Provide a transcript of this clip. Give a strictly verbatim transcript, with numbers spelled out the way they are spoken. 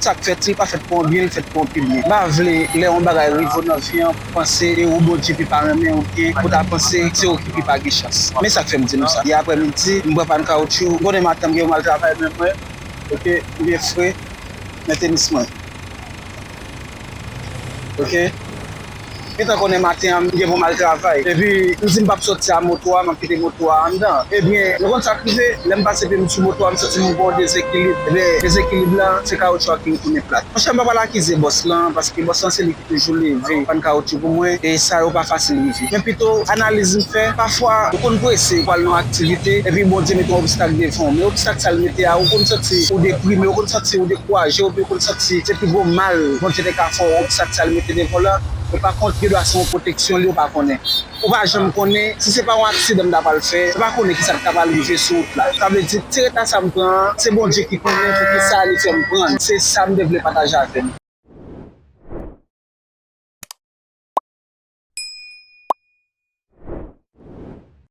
Sa k fèt, li pa fèt pou yon byen, li fèt pou yon pi byen. M pa vle lè yon bagay rive w nan vi an, panse e ou Bondye pi pa renmen oubyen ou ta panse se ou ki pi pa gen chans. Men sa k fè m di nou sa. Yè aprèmidi, m pran pann kawotchou. M konnen maten m gen pou m al travay, men mwen, oke, m byen fre nan tenis mwen. Oke? Gentan konnen maten an, m gen pou m al travay. Epi, m di m p ap sòti a moto a, m ap kite moto a anndan. Ebyen, nou konn sa k rive, lè m pase pye m sou moto a, m santi m gen yon dezekilib. Ebyen, dezekilib la, se kawotchou a ki retounen plat. Monchè, m pa pral akize bòs lan, paske bòs lan se li ki toujou leve pann kawotchou pou mwen, e sa yo pa fasil rive. Men pito, analiz m fè, pafwa, ou konn prese pou al nan yon aktivite, epi Bondye mete yon obstak devan w. Men obstak sa l mete a, ou konn santi ou deprime, ou konn santi ou dekouraje, epi ou konn santi se pi gwo mal Bondye te ka fè w, obstak sa l mete devan w la. Men pa kont, gen dwa se yon pwoteksyon li, ou pa konnen. Ou pa janm konnen, si se pa yon aksidan m ta pral fè, ou pa konnen kisa k ta pral rive sou wout la. Sa vle di, ti reta sa m pran an, se Bondye ki konnen poukisa li fè m pran l. Se sa m te vle pataje avè nou.